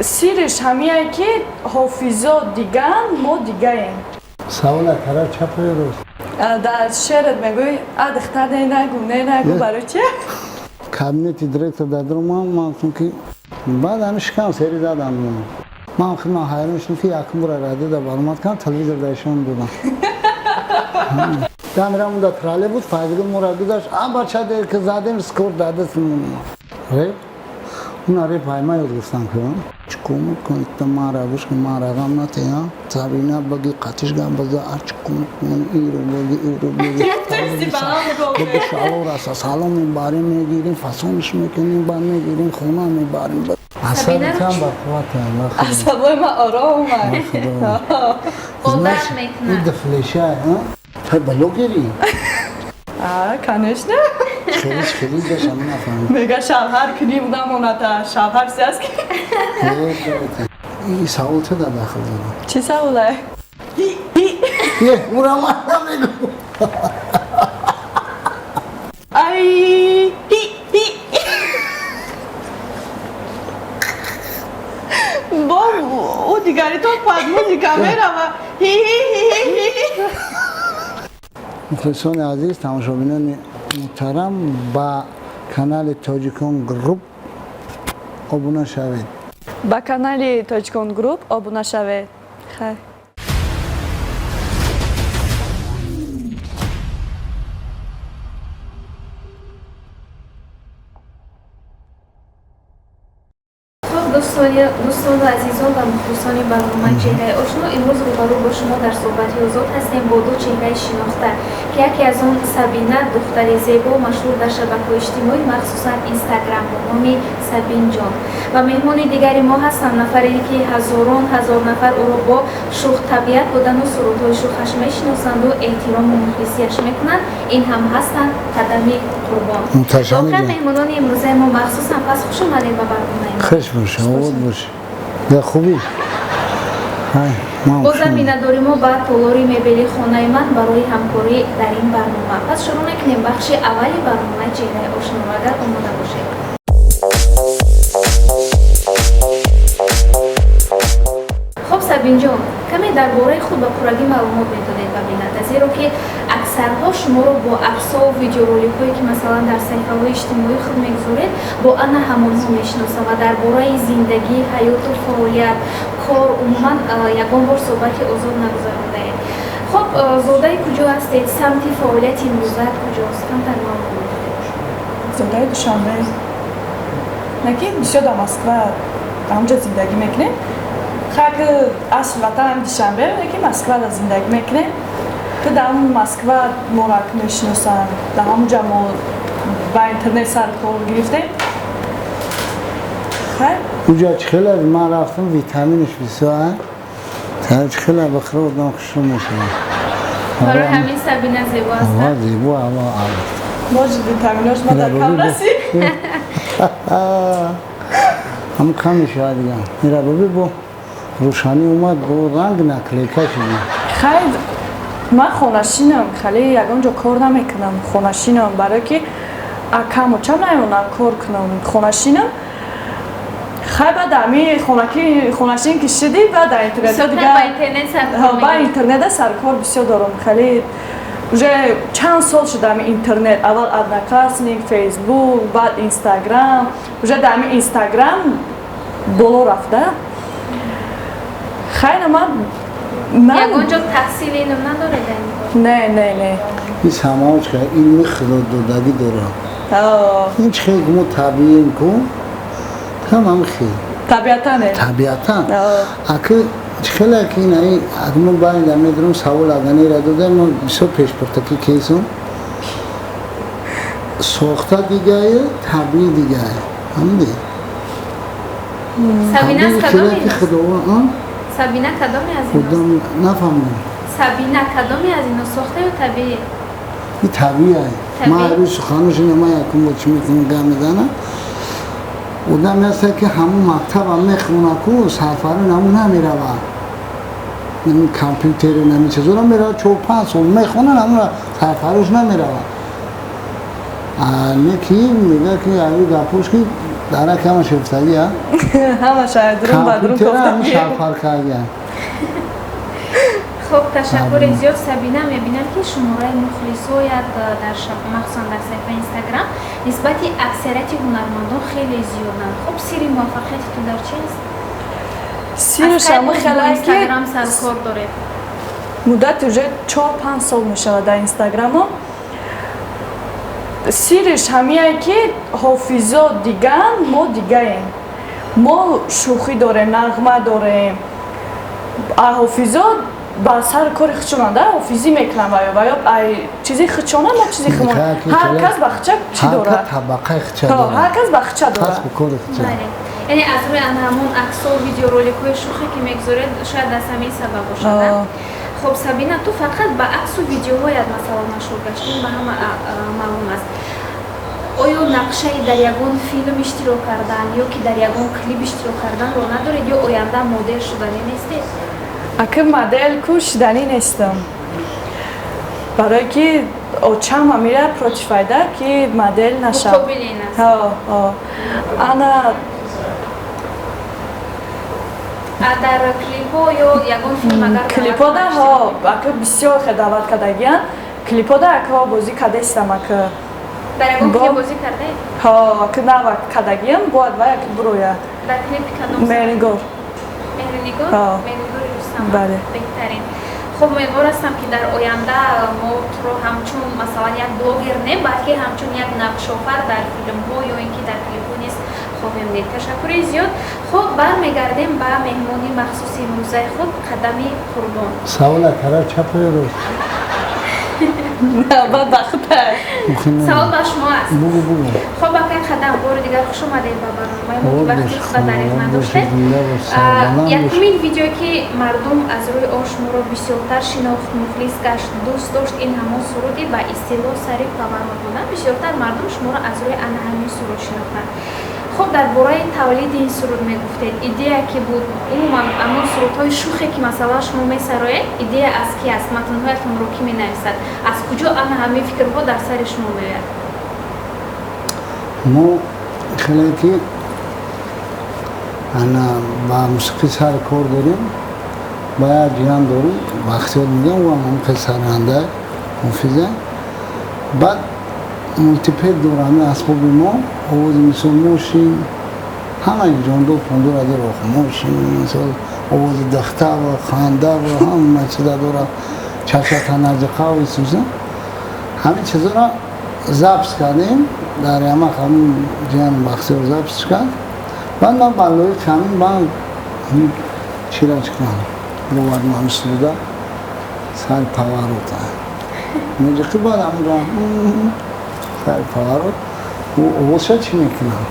Сириш ҳамияе ки ҳофизо диган, мо дигаем. Савола тараф чапои рост. Дар шеърат мегӯй, а духтар не нагу, не нагу, барои чи? Кабинети директор дар даромам, ман гуфтам ки баъд ҳами шикам сери задам. Ман худман ҳайрон шудам ки якум бора радио дар баромад кардам, телевизор дар ишон додам. Дамирам унда троллейбус Файзигул мора гузашт, а бача дер ки задем скор дадастмон. Реп? Уна реп ҳайма ёд гирифтам ки чикор мекунӣ? Мара гӯш кун, мара ғам натея. Сабина баги қатиш гам база, а чикор мекунӣ? Иро баги, иро баги. Баги шало раса, салом мебарем, мегирем, фасониш мекунем, баъд мегирем, хона мебарем. Асабитам ба қувватам. Асабои ман оромам. Одат мекунад. Ин дифлеша, а? Ту блогери? А, конечно. Хеле хеле дашам нафаҳмидам. Мега шавҳар кунӣ намоната, шавҳар чи аст ки? Ин савол чӣ дар дахл дорад? Чӣ саволе? Е, ура ман намегӯ. Ай, ҳи, ҳи. Бо ӯ дигаритон под музыка мерава. Ҳи, ҳи, ҳи, ҳи, ҳи. Мухлисони азиз, тамошобинони муҳтарам, ба канали Тоҷикон Груп обуна шавед. Ба канали Тоҷикон Груп обуна шавед. Хайр. Хуб, дӯстону азизон ва мухлисони барномаи Чеҳраи ошно, имрӯз рӯбарӯ бо шумо дар суҳбати озод ҳастем бо ду чеҳраи шинохта, ки яке аз он Сабина, духтари зебо, машҳур дар шабакаҳои иҷтимоӣ, махсусан Инстаграм бо номи Сабинҷон, ва меҳмони дигари мо ҳастанд нафаре ки ҳазорон ҳазор нафар ӯро бо шӯхтабиат будану сурудҳои шӯхаш мешиносанду эҳтирому мухлисияш мекунанд. Ин ҳам ҳастанд Қадами Қурбон. Воқеан меҳмонони имрӯзаи мо махсусан. Пас хуш омадед ба барномаи мо. Хуш бош, обод бош. Да хубӣ? Бозам миннатдори мо ба толори мебели Хонаи ман барои ҳамкорӣ дар ин барнома. Пас шурӯъ мекунем бахши аввали барномаи Чеҳраи ошноро, агар омода бошед. Хуб, Сабинҷон, каме дар бораи худ ба пуррагӣ маълумот медодед ба бинанда, зеро ки аксарҳо шуморо бо аксову видеороликҳое ки масалан дар саҳифаҳои иҷтимоии худ мегузоред, бо ана ҳамонҳо мешиносанд ва дар бораи зиндагӣ, ҳаёту фаъолият, кор умуман ягон бор суҳбати озод нагузарондаед. Хуб, зодаи куҷо ҳастед? Самти фаъолияти имрӯзаат куҷост? Камтар маълумот медодед. Зодаи Душанбе. Наки бисёр дар Москва ҳамҷо зиндагӣ мекунем. Хак асл ватанам Душанбе, леки Москвада зиндагӣ мекунем. Ки дар ҳамун Москва моро мешиносанд, дар ҳамунҷа мо ба интернет сар кор гирифтем. Хайр. Уҷа чӣ хеле ман рафтам, витаминаш бисёр, чӣ хеле бихӯра одам хушрӯ мешавад. Барои ҳамин Сабина зебо аст. Ава зебо, ава ава. Может, витаминош ма дар кам расид. Ҳам кам мешавад дигар. Ира бибӣ, бо рӯшанӣ омад, бо ранг наклейка шуд. Хайр, ман хонашинам, хеле ягон ҷо кор намекунам, хонашинам, барое ки акаму чам наёнам кор кунам, хонашинам. Хай, баъд ами хонаки хонашин ки шудӣ, баъд дар интернетҳо дигар ба интернет саркор ба интернета саркор бисёр дорам. Хеле уже чанд сол шуд ами интернет, аввал Одноклассник, Фейсбук, баъд Инстаграм, уже дар ами Инстаграм боло рафта. Хайна ман ягон ҷо таҳсили илм надоред? Не, не, не. Ин самао чӣ илми худододагӣ дорад. Ин чӣ хел мо табиием ку, тамам хел. Табиатан. Табиатан. Аки чӣ хеле ки ин мо байда медурам, савол аганера дода, мо бисёр пешпуртакӣ кейсум. Сохта дигае, табиӣ дигае. Ҳамди? Сабина аз кадоме? Худованд. Сабина кадоме аз ино? Нафаҳмидам. Сабина кадоме аз ино, сохта ё табиӣ? Ин табиӣ. Ман рӯи суханошина ман якум бо чӣ мекунам, гап мезанам. Одаме ҳаста ки ҳамун мактаба мехонад ку, сарфарин ҳамун намеравад. Компютеру нами чизора меравад, 4-5 сол мехонад, ҳамуна сарфарош намеравад. Не ки мега ки ави гапош ки Дарак ҳама шефтагӣ, а? Ҳама шадрун бадрун кофтагӣ. Шарфаркагӣ. Хоб, ташаккури зиёд, Сабина. Мебинам, ки шумораи мухлисоят дар махсусан дар саҳифаи Инстаграм нисбати аксарияти ҳунармандон хеле зиёданд. Хоб, сирри муваффақияти ту дар чи аст? Сирраш ҳама хеле ки Инстаграм саркор доред. Муддати уже 4-5 сол мешавад дар Инстаграмо. Сирриш ҳамияе, ки ҳофизо диган, мо дигаем. Мо шӯхӣ дорем, нағма дорем. А ҳофизо ба сари кори худшонанда ҳофизӣ мекунанд ва ё ай чизи худшона, мо чизи худмон. Ҳар кас ба худша чӣ дорад, ҳар кас ба худша дорад. Яъне аз рӯи ана ҳамон аксо, видеороликҳои шӯхе, ки мегузоред, шояд аз ҳамин сабаб бошад. Хоб, Сабина, ту фақат ба аксу видеоҳоят масалан машҳур гаштин, ба ҳама маълум аст. Оё нақшаи дар ягон филм иштирок кардан ё ки дар ягон клип иштирок карданро надоред ё оянда модел шуданӣ нестед? Ака, модел ку шиданӣ нестам, барое ки очам амира против айда, ки модел нашав. Ана. Дар клипҳо ё ягон филм агар? Клипҳода ҳо, ака, бисёр хе даъват кардагиян. Клипҳода, ака, бозӣ кардастам, ака. Дар ягон клип бозӣ кардаед? Ҳо, ака, нава кардагиям, бояд вай, ака, бурояд. Дар клипи кадом? Меҳрнигор. Меҳрнигор, Меҳрнигори Рустам. Бале. Беҳтарин. Хуб, умедвор ҳастам, ки дар оянда мо туро ҳамчун масалан як блогер не, балки ҳамчун як нақшофар дар филмҳо ё ин ки дар клипҳо низ хоҳем дид. Ташаккури зиёд. Хуб, бармегардем ба меҳмони махсуси имрӯзаи худ, Қадами Қурбон. Савола тараф чапои рост. Бадбахта. Савол ба шумо аст. Бугу, бугу. Хоб, акай Қадам, бори дигар хуш омадед ба барномаи мо, ки вақти худа дариғ надоштед. Якумин видео, ки мардум аз рӯи он шуморо бисёртар шинохт, мухлис гашт, дӯст дошт, ин ҳамон суруди ба истилоҳ «Сари поворот» буда. Бисёртар мардум шуморо аз рӯи ана ҳамин суруд шинохтанд. Хуб, дар бораи тавлиди ин суруд мегуфтед, идея ки буд? Умуман, ҳамон сурудҳои шухе, ки масалан шумо месароед, идея аз ки аст? Матнҳоятонро кӣ менависад? Аз куҷо ана ҳамин фикрҳо дар сари шумо меояд? Мо хеле ки ана ба мусиқӣ сар кор дорем, ба як ҷиҳан дорем, Бахтиёр мегӯям, ӯ ҳам хел саранда, ҳофиза. Баъд мультипед дора, ҳамин асбоби мо, овози, мисол, мошин, ҳамаи ҷондор пондора дора, мошин, мисол, овози дахтава, хандава, ҳама чиза дора, чачатанаҷиқав исуса, ҳамин чизоро запись кардем дар ямақ. Ҳамин ҷиҳан Бахтиёр запись кард. Баъд ман ба лоиқи ҳамин ман чира чикам бовардим, ҳамин суруда «Сари поворот» меҷиқи. Баъд ҳамонро «Сари поворот» овозша чӣ мекунам,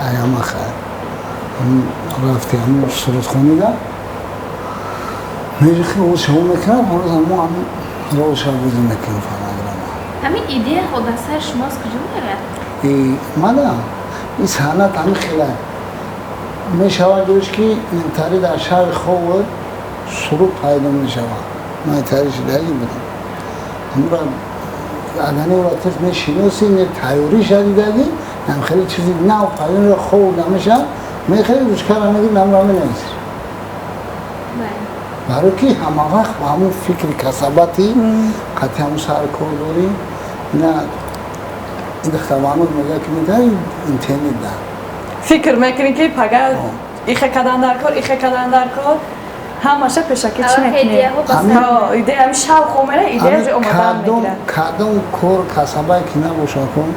аямаха рафти ҳамин сурудхонида меҷиқи, овозша ӯ мекунам, ҳоло мо ҳамин розша бозӣ мекунем, фонограмма. Ҳамин идеяҳо дар сари шумо аз куҷо меояд? Мана ин санъат ҳамин хела мешавад, гӯш, ки интари дар шаҳри Ховар суруд пайдо мешавад. Ман интари шидаги будам, ҳамура агани ӯра тиф мешиноси, не тайёрӣ шадидаги, ҳам хеле чизи нав пайдо хов намешавад, мехели ручкара мегири, намра менависӣ, барои ки ҳама вақт ба ҳамун фикри касабати қатъи ҳамун сари кор дорӣ. На, ин духтарбанот мегӯяд, ки медаи интернет да фикр мекунӣ, ки пага ихе кардан дар кор, ихе кардан дар кор, ҳамаша пешакӣ чӣ мекунӣ, идея ҳами шавқ омада, идея омода мегирад. Кадом кор касабае ки набошад, кун,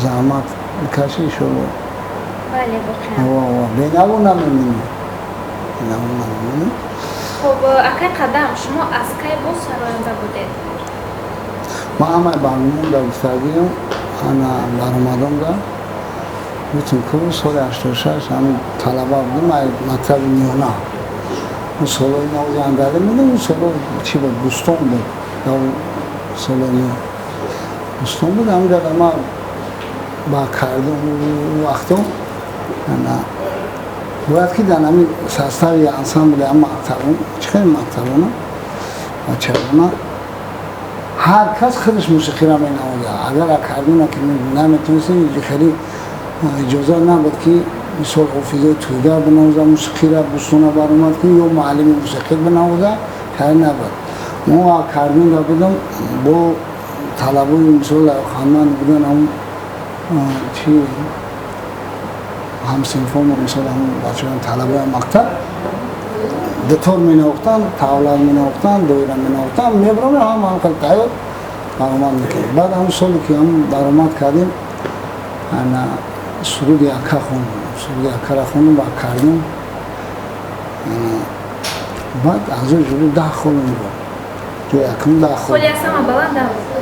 заҳмат бикаши, иншолло. Бенаво намемонӣ, бенаво намемонӣ. Хуб, акай Қадам, шумо аз кай боз сароянда будед? Ман ҳамаи барномаам гуфтагиам, ана баромадам да гуфтем ку соли 86 ҳамин талаба будем, мактаби миёна. Он солҳои навзи андаре будем, он солҳо чӣ буд, бӯстон буд, солҳои бӯстон буд. Ҳамин ма ба кардем вақто бояд ки дар ҳамин состави ансамбли ҳам мактабон, чӣ хеле мактабона, бачагона, ҳар кас худаш мусиқиро менавозад. Агар аккордеона ки наметонистем, хеле Иҷоза набуд, ки мисол ҳофизои тӯйгар бинавоза, мусиқира бустона баромад кунӣ ё муаллими мусиқӣ бинавоза, кар набуд. Мо аккордеонда будам, бо талабои мисол лаёқатманд будан, ҳам чи ҳамсинфомо, мисол ҳам бачаҳои талабои мактаб дутор менавохтанд, тавла менавохтанд, доира менавохтанд, мебаромем, ҳама ҳам хеле тайёр баромад мекардем. Баъд ҳамн соле ки ҳам баромад кардем, ана суруди ака хондем, суруди акара хондем ба аккордеон. Баъд аъзои жюри 10 хол мебурд, ҷои якум 10 хол. Холи аз ҳама баланд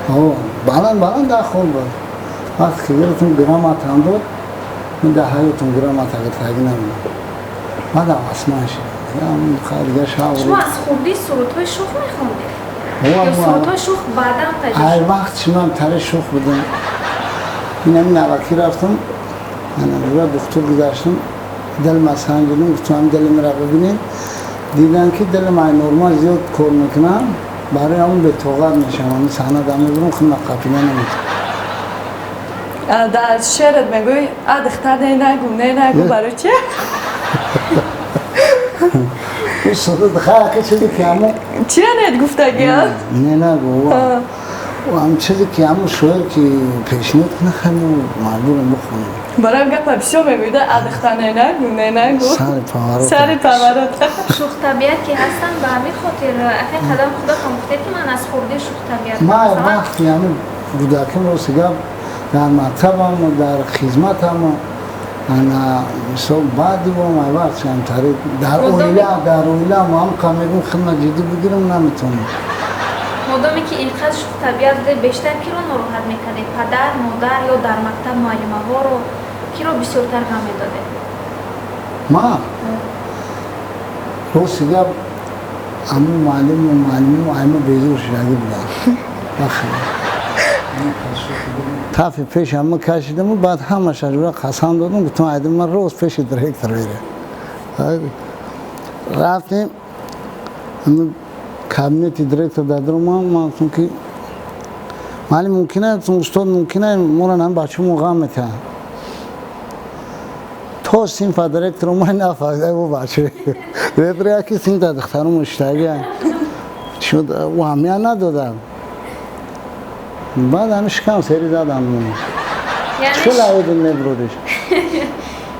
буд, баланд баланд 10 хол буд. Вақте ки гирифтем, грамотам дод, ман дар ҳаётам грамота гирифтагӣ набудам. Баъд ҳавасманд шудам. Шумо аз хурдӣ сурудҳои шух мехондед ё сурудҳои шух баъдан пайдо шуд? Ай вақт ман тари шух будам. Инами навакӣ рафтам, ана духтур гузаштам, дилма санҷидам, гуфтам, дили мара бибинед. Дидан, ки дилам ай нормал зиёд кор мекунам, барои ҳамон бетоқат мешавам, саҳна дам мебурам, худма қапида наметавонам. Дар шеърат мегӯӣ: «А духтар, не нагу, не нагу». Барои чи? Суруд хаки чизе ки ҳамо Чия нет гуфтагӣ? Не нагу, ҳам чизе ки ҳамо шоир ки пешниҳод кунад, хеле маҷбурам бихонем. Барои гапа бисёр мегӯида: «А духтар, не нагу, не нагу». Сари поворот. Сари поворот. Шухтабиат ки ҳастам, ба ҳамин хотир, акай Қадам, худатон гуфтед, ки ман аз хурдӣ шухтабиат. Ман вақти ҳамин кӯдаким, рости гап, дар мактабам, дар хизматам, ана мисол баъди бом ай вақт камтари дар оила ҳам ка мегӯм, хидмат ҷиддӣ бигирам, наметавонам. Модоме ки инқадр шухтабиат буде, бештар киро нороҳат мекардед? Падар, модар ё дар мактаб муаллимаҳоро? Киро бисёртар ғам медодед? Ман, рости гап, ҳамун муаллиму айма безур шудагӣ будам. Тафи пеш ҳама кашидаму баъд ҳамаша ҷура қасам додам, гуфтам, айдам ман рост пеши директор мерем. Рафтем кабинети директор, дар даромам, ман гуфтам, ки муаллим, мумкин аст, устод, мумкин аст, моро ҳам бачамо ғам метаҳанд. То синфа директор омад, нафаҳмида бо бача директор яки синфа духтарум иштагӣ шуд, ӯ ҳамия надодам. Баъд ҳами шикам сери задам, хеле аёдум мебурдиш.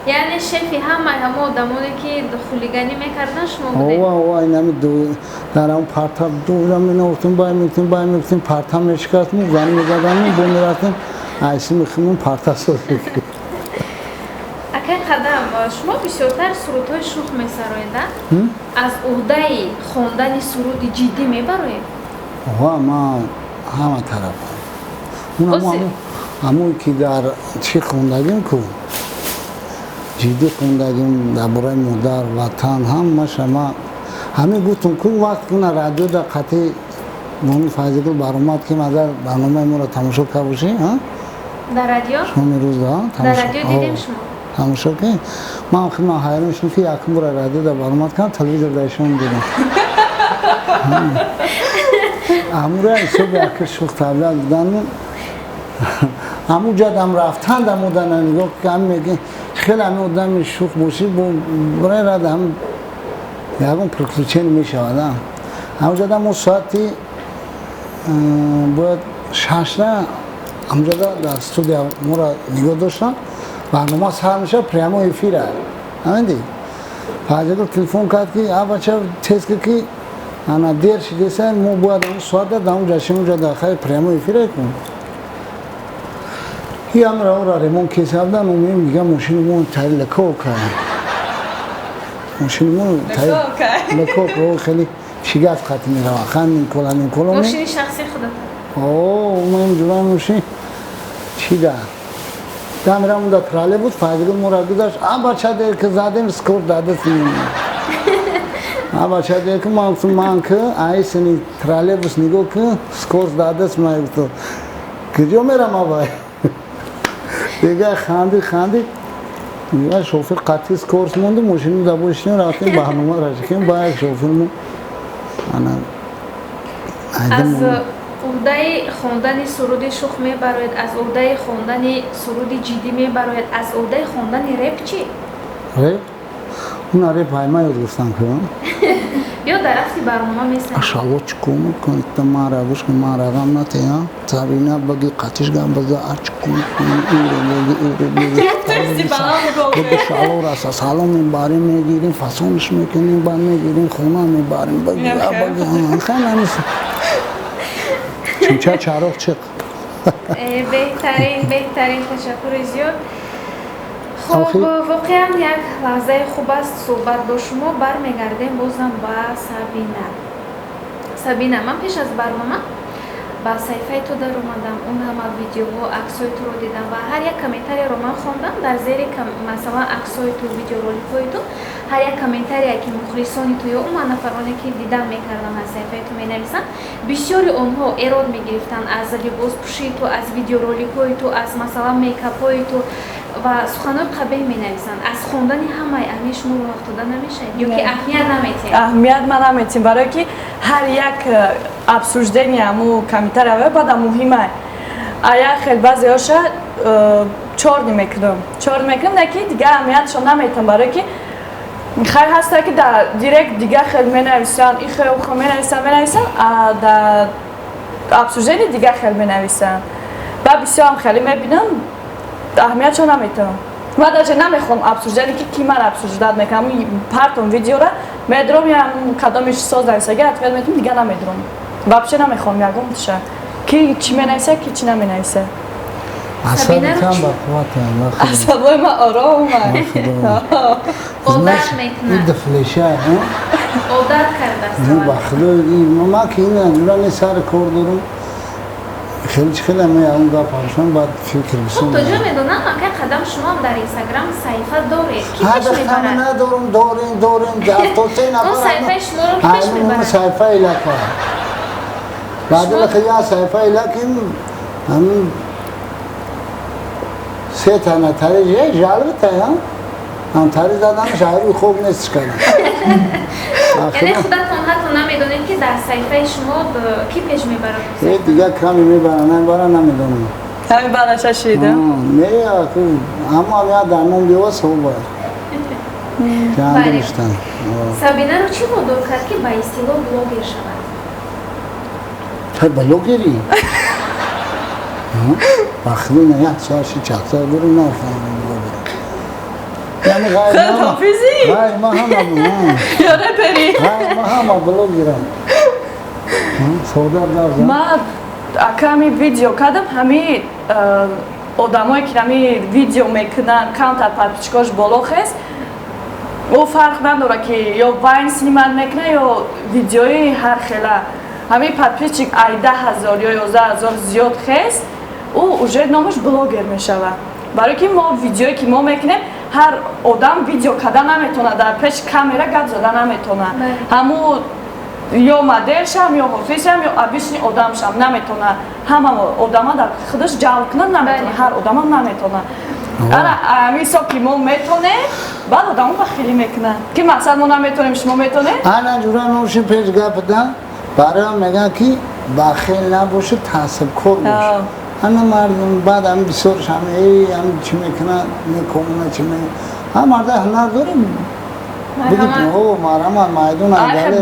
Яъне шефи ҳамаи ҳамо одамоне, ки хулиганӣ мекарданд, шумо будед? Ова, ова, инами дар ҳам парта дура менавохтем, бай мекунем, бай мекунем, парта мешикастм, зани мезадам, бо мерафтем, айси мехӯрдем, парта соз. Акай Қадам, шумо бисёртар сурудҳои шух месароед, аз уҳдаи хондани суруди ҷиддӣ мебароед? Ова, ман ҳама тараф. Ҳамон ки дар чӣ хондагим ку, ҷиддӣ хондагим, дар бораи модар, ватан, ҳамаша ма ҳамин гуфтум ку, вақт куна радиода қатъи бону Файзигул баромад, ки агар барномаи моро тамошо кард бошӣ. Дар радио? Шоми рӯз. Дар радио дидем шумо. Тамошо ки ман худман ҳайрон шудам, ки якум бора радиода баромад кардам, телевизор дар ишон дидам. Ҳамура ҳисоби ака шух табиат будану ҳамун ҷадам рафтан дамодана нигоҳ ки меги, хеле ҳами одами шух бошӣ, барои рад ҳам ягон приключение мешавад. Ҳамун ҷада мо соати бояд 6-да ҳамунҷода дар студия моро нигоҳ доштан, барнома сар мешавад, прямой эфир а. Ҳаминди Файзигул телефон кард, ки а бача, тез ки ана дер шидеса, мо бояд ҳамун соата дар он ҷашин, унҷа дар хайр прямой эфир кун. Ҳамра ора ремонт кесабдан, умем дига, мошини мо тари леко кард, мошини мо тари леко хеле шигаст, қати мерава хан нимкола нимкола. Мошини шахси худатон? О, умем ҷура мошин чӣ да дамирам да троллейбус, Файзигул моро гузашт: «А бача, дер ки задем, скор дадаст». А бача, дер ки. Ман гуфтам, ман ки айсини троллейбус нигоҳ ки, скорость дадаст. Ман гуфтам, куҷо мерам авай? Дига ханди ханди, дига шофер қатъи скорость монду, мошини дабошинем, рафтем, барнома рашикем ба як шофермо ана. Аз Уҳдаи хондани суруди шух мебарояд, аз уҳдаи хондани суруди ҷиддӣ мебарояд, аз уҳдаи хондани реп чӣ? Реп? Уна реп ҳайма ёд гирифтам ки. Ё дар рафти барнома месанҷед? Ашало чӣ кор мекунӣ? Мара гӯш кун, мара ғам натея. Сабина баги қатиш гам база, ар чӣ кор мекунӣ? Иро баги, иро баги. Баги шало раса, салом мебарем, мегирем, фасониш мекунем, баъд мегирем, хона мебарем. Баги, баги, хеле нест. Чунча чароғ чиқ. Беҳтарин, беҳтарин, ташаккури зиёд. Хуб, воқеан як лаҳзаи хуб аст суҳбат бо шумо. Бармегардем бозам ба Сабина. Сабина, ман пеш аз барнома ба саҳифаи ту даромадам, он ҳама видеоҳо, аксҳои туро дидам ва ҳар як комментарияро ман хондам. Дар зери, масалан, аксҳои ту, видеороликҳои ту, ҳар як комментария, ки мухлисони ту ё умуман нафароне, ки дидан мекарданд, аз саҳифаи ту менависанд, бисёри онҳо эрод мегирифтанд аз либоспӯшии ту, аз видеороликҳои ту, аз, масалан, мейкапҳои ту ва суханҳои қабеҳ менависанд. Аз хондани ҳамаи ами шумо роҳ афтода намешавед ё ки аҳамият наметиҳед? Аҳамият ман наметиҳем, барое ки ҳар як обсуждение аму комментария бада муҳима. А як хел баъзеҳоша чёрный мекунам, чёрный мекунам, не ки дигар аҳамиятшон наметиҳам, барое ки хайр ҳаста, ки дар директ дигар хел менависанд, и хел хел менависанд, менависанд, а дар обсуждение дигар хел менависанд. Ба бисёрам хеле мебинам, аҳамиятшон наметиҳам. Ман даже намехоҳам обсуждение, ки ки мара обсуждать мекунам. Партом видеора медром, я кадомиш соз нависаги, ответ метум, дигар намедром. Вообще намехоҳам ягон тиша, ки чӣ менависа, ки чӣ наменависа. Асабитам ба қувватам. Асабои ман орома. Одат мекунад. Ифлеша. Одат кардааст. Ба худо, ман ки ина сари кор дорам, хеле хеле меам гап ҳаршон, баъд фикр. Хуб, то ҷо медонам, акай Қадам, шумоам дар Инстаграм саҳифа доред. Ки пеш мебарад? Надорум, дорем, дорем, 73 нафар. Он саҳифаи шуморо ки пеш мебарад? Саҳифаи илака баъд я саҳифаи илаким ҳамин се тана тари жалбита ҳам тари заданаш айрӯи хоб нест кардам. Яъне худатон ҳатто намедонед, ки дар саҳифаи шумо кӣ пеш мебарад? Э, дигар каме мебарад, намебарад, намедонам. Ҳамин баъдаша шида. Не, ҳама я дар ном биёва савоба. Сабинаро чӣ водор кард, ки ба истилоҳ блогер шавад? Блогери бахлина як соат ши чақса дорум, нафаҳмам блогер. Яъне Ҳофизи? Ғайр ма ҳама. Ё репери? Ғайр ма ҳама блогерам. Содар гап. Ма аками видео кардам, ҳами одамое, ки ҳами видео мекунанд, камтар подписчикош боло хест, ӯ фарқ надорад, ки ё вайн снимать мекунад, ё видеои ҳар хела. Ҳамин подписчик ай 10 000 ё 11 000 зиёд хест, ӯ уже номаш блогер мешавад, барое ки мо видеое, ки мо мекунем, ҳар одам видео карда наметавонад, дар пеши камера гап зада наметавонад. Ҳамун ё моделшам, ё ҳофизшам, ё обычный одамшам наметавонад ҳама одама дар худаш ҷалб кунад, наметавонад, ҳар одамам наметавонад. Ана ҳамин ҳисоб, ки мо метонем, баъд одамо бахилӣ мекунанд, ки мақсад мо наметонем, шумо метонем. Ана ҷура ноши пеш гапда бароям мегӯянд, ки бахил набошад, таъсибкор бош. Ана мардум баъд ҳами бисёрш ҳами эй ҳами чӣ мекунад, мекомона, чӣ ме ҳам марда ҳунар дорем. Марҳамат, майдон.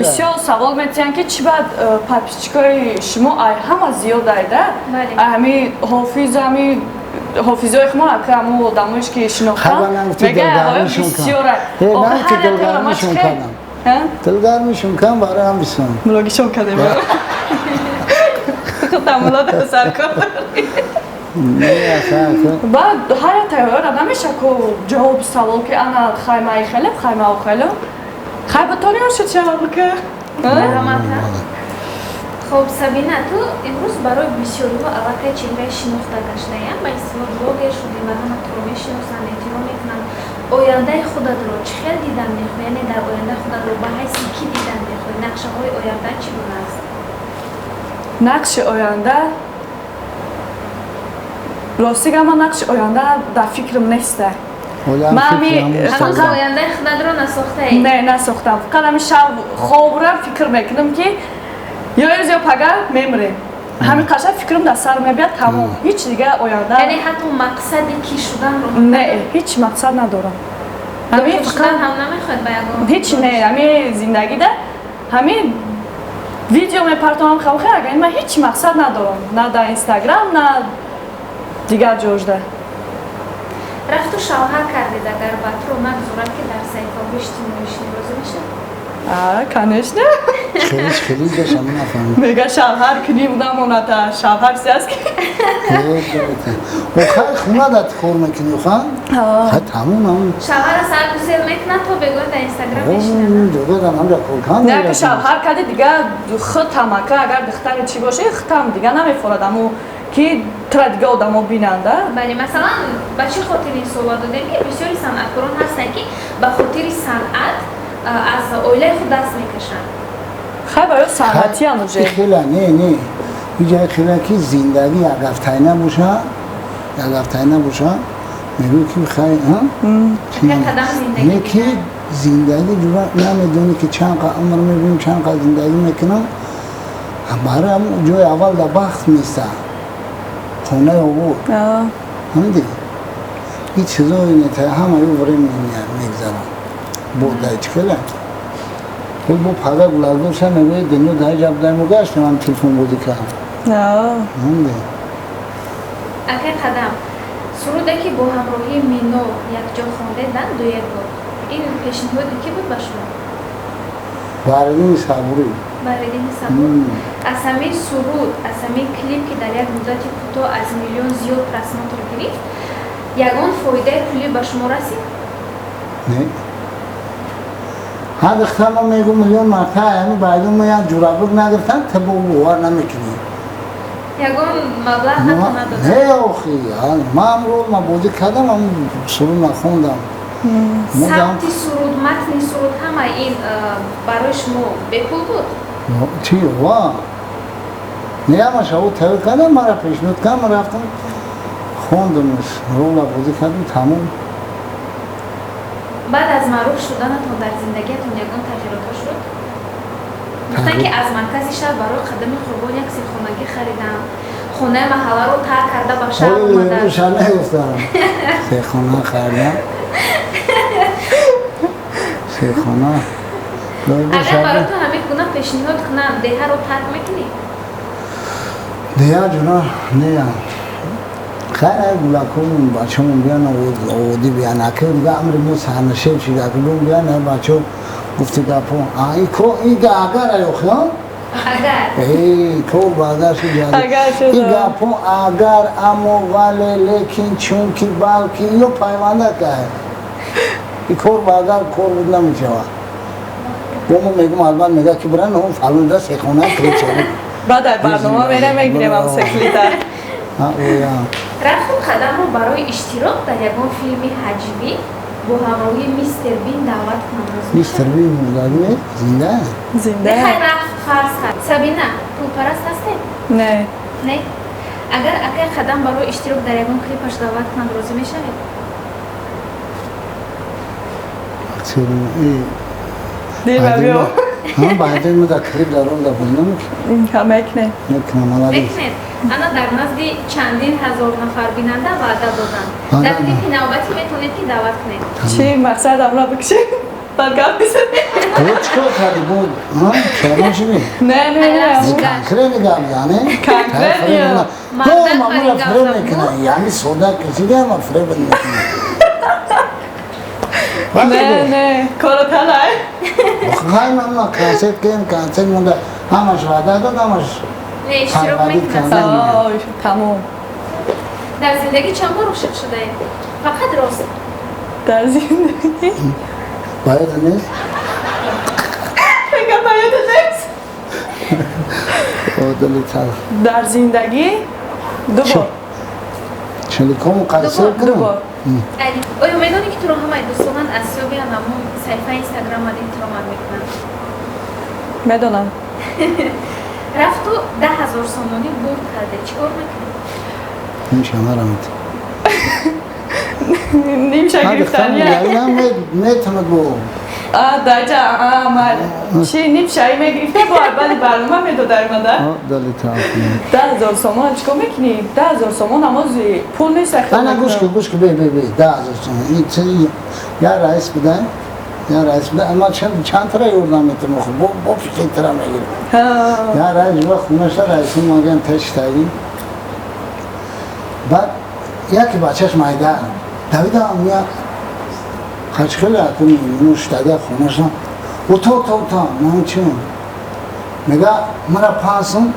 Бисёр савол метиҳанд, ки чӣ баъд подписчикои шумо ай ҳама зиёд айда, ҳами ҳофиз, ҳами ҳофизои хумо, ака ҳамун одамоеш, ки шинохтам, мегӯянд бисёра. Дилгармишон кам барои ҳам бисёр. Мулогишон кардем, худамулода саркор. Баъд ҳар як тайёра намеша ку ҷавоби савол, ки ана хаймаи хеле, хаймао хеле, хай батониам шуд ҷавоб ка. Хуб, Сабина, ту имрӯз барои бисёриҳо аллакай чеҳраи шинохта гаштаям, ба истилоҳ блогер шудӣ ва ҳама туро мешиносанд, эҳтиром мекунанд. Ояндаи худатро чӣ хел дидан мехоҳӣ? Яъне дар оянда худатро ба ҳайси кӣ дидан мехоҳӣ? Нақшаҳои оянда чӣ гуна аст? Нақши оянда, рости гап, ман нақши оянда дар фикрам неста. Ҳанӯз ояндаи худатро насохтаӣ? Не, насохтам. Фақат ҳами шаб хобра фикр мекунам, ки ё ирӯз, ё пага мемирем. Ҳамин қаша фикрам дар сар мебиёд, тамом. Ҳеҷ дига оянда. Яъне ҳатто мақсади кӣ шуданро? Не, ҳеҷ мақсад надорам. Ҳамин фақат ҳам намехоҳед ба ягон? Ҳеҷ не, ҳамин зиндагида ҳамин видео мепартонам, хавхе, агар ман ҳеҷ мақсад надорам. На дар Инстаграм, на дигар ҷожда. Рафту шавҳар кардед, агар ба туро нагузорад, ки дар саҳифаҳои иҷтимоӣ шинӣ, розӣ мешавед? А, конечно. Хеле хеле дошам, нафаҳмидам. Мега шавҳар кунӣ, намоната шавҳар чи аст ки? Охай, хона да кор мекунӣ, оха? Хай, тамом ам. Шавҳара саат гусел мекунад, то бегоҳ дар Инстаграм мешинад. Ҷода дар ҳамҷа кор кан. Не, ки шавҳар карди, дига худтам ака, агар духтари чӣ боше, худтам дига намефорад, аммо ки тура дига одамо бинанда. Бале, масалан, ба чӣ хотир ин суҳбат додем, ки бисёри санъаткорон ҳастанд, ки ба хотири санъат аз оилаи худ даст мекашанд. Хай, ба ё санъатиам уже. Хела не, не. Иҷа хела ки зиндагӣ як ҳафтаина боша, як ҳафтаина боша, мегӯй ки хай, не, ки зиндагӣ ҷура намедонӣ, ки чанд қа умр мебинем, чанд қа зиндагӣ мекунам. Барои ҳамн ҷои аввал дар бахт места. Хонаи обод. Ҳамди? Ин чизои не, ҳама ё время мегзарад. Бо дай чӣ хела? Бо пага гулагдорша мегӯяд, дунё дар ҷаб дайму гаштем, ҳам телефон бозӣ кардам. Ҳамди? Акай Қадам, суруде ки бо ҳамроҳии Мино якҷо хондедан, дуэт буд, ин пешниҳоди кӣ буд ба шумо? Баҳриддини Сабурӣ. Баҳриддини Сабур. Аз ҳамин суруд, аз ҳамин клип, ки дар як муддати кӯтоҳ аз миллион зиёд просмотр гирифт, ягон фоидаи пулӣ ба шумо расид? Не. Ҳар вақта ман мегӯм, миллион марта ҳами байдун ма як ҷурабук нагирифтан, та бо бовар намекунӣ. Ягон маблағ ҳатто надоданд? Не, охи, ман рол ма бозӣ кардам, ам суруд нахондам. Сабти суруд, матни суруд, ҳама ин барои шумо бепул буд? Чи ва? Не, ҳамаша ӯ тайёр кардам, мара пешниҳод кардам, ман рафтам, хондамш, рола бозӣ кардам, тамом. Баъд аз маъруф шуданатон дар зиндагиатон ягон тағйиротҳо шуд? Гуфтанд, ки аз маркази шаҳр барои Қадами Қурбон як сехонагӣ харидам, хонаи маҳалларо тарк карда, ба шаҳр омадам. Нагуфтам сехона харидам, сехона. Агар барои ту ҳамин гуна пешниҳод кунанд, деҳаро тарк мекунӣ? Деҳа ҷуна не. Хайр, гулакомон, бачамон биён, оводӣ биён, ака дига амри мо сарнашеб шида, бун биён, бачо гуфти гапо. А и ко и агар аёхи Агар. Эй, кор ба агар шуд. Агар шуд. И гапо агар, аммо, вале, лекин, чунки, балки ё пайванда кай. И кор ба агар кор буд намешавад. Бо мо мегум, албат мега ки биран он фалонда сехона крича. Баъд ай барнома мерем, мегирем ам секлита. Оя. Рафту Қадамро барои иштирок дар ягон филми ҳаҷвӣ бо ҳамроҳии Мистер Бин даъват кунам, розӣ? Мистер Бин мурдагӣ не? Зинда? Зинда. Нехай, рафт, фарз кард. Сабина, пулпараст ҳастед? Не. Не. Агар акай Қадам барои иштирок дар ягон клипаш даъват кунанд, розӣ мешавед? Актёр Дил биё. Ҳам баъден мо дар клип дар он да буд Ха, мекунем. Мекунам, молодец. Мекунед. Ана дар назди чандин ҳазор нафар бинанда ваъда доданд. Дар клипи навбатӣ метавонед, ки даъват кунед. Чӣ мақсад, амра бикшем? Баъд гап мезанем. Бо чӣ кор кардӣ? Бо шармон шудӣ? Не, не, не. Конкретно гап зане. Конкретно. То мамура фреб мекунад. Яъни сода кашида ама фреб мекунад. Не, не, коро талай. Хай, мамуна концерт кардем, концерт монда, ҳамаш ваъда дод, ҳамаш. Не, иштирок мекунад. Ой, тамом. Дар зиндагӣ чанд бор ошиқ шудаед? Фақат рост. Дар зиндагӣ? Бояд нест? Мега бояд нест. Одали талх. Дар зиндагӣ ду бор. Чиликому концерт Ду кунам? бор. Али, оё медонӣ, ки туро ҳамаи дӯстонат аз ҳисоби ҳамон саҳифаи Инстаграмат эҳтиромат мекунанд? Медонам. Рафту 10 000 сомонӣ бурд карде, чӣ кор мекунӣ? Нимша марамед. Нимша гирифтания. Метавонад бо. Даҷа чи ним шаи мегирифта, бо баъди барнома медодай мада. 10 000 сомон чикор мекунӣ? 10 000 сомон намози пул нест. Ана, гӯш кун, гӯш кун, бе, бе, бе, 10 000 сомон я раис буда, я раис буда, ама чанд тара ёрдам метам, бо фикр мегирам. Я раис ва хонаша раиси маган тештаги. Баъд яке бачаш майда давидам, як хачхеле акун штага хонаша, уто то то ман чи мега, мара 5 сум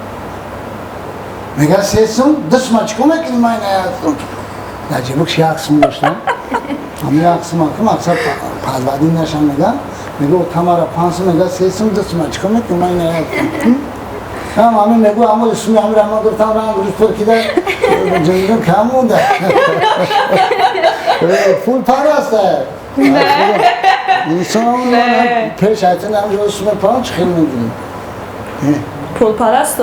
мега, 3 сум душма, чико мекунӣ? Ман 1 сум дар ҷебукш 1 сум доштам, ам 1 сум аку мақсад падвадӣ нашам. Мега тамара 5 сум мега, 3 сум душма, чико мекунӣ? Ман 1 сум ҳам ҳамин мегӯ, ҳамо суми ҳамира ма гуфтам, ранг рӯз пур кида ҷоиза кам монда. Пул параста инсон пеш айтин, ҳамҷо суми панҷ хел мегирӣ. Пулпараст.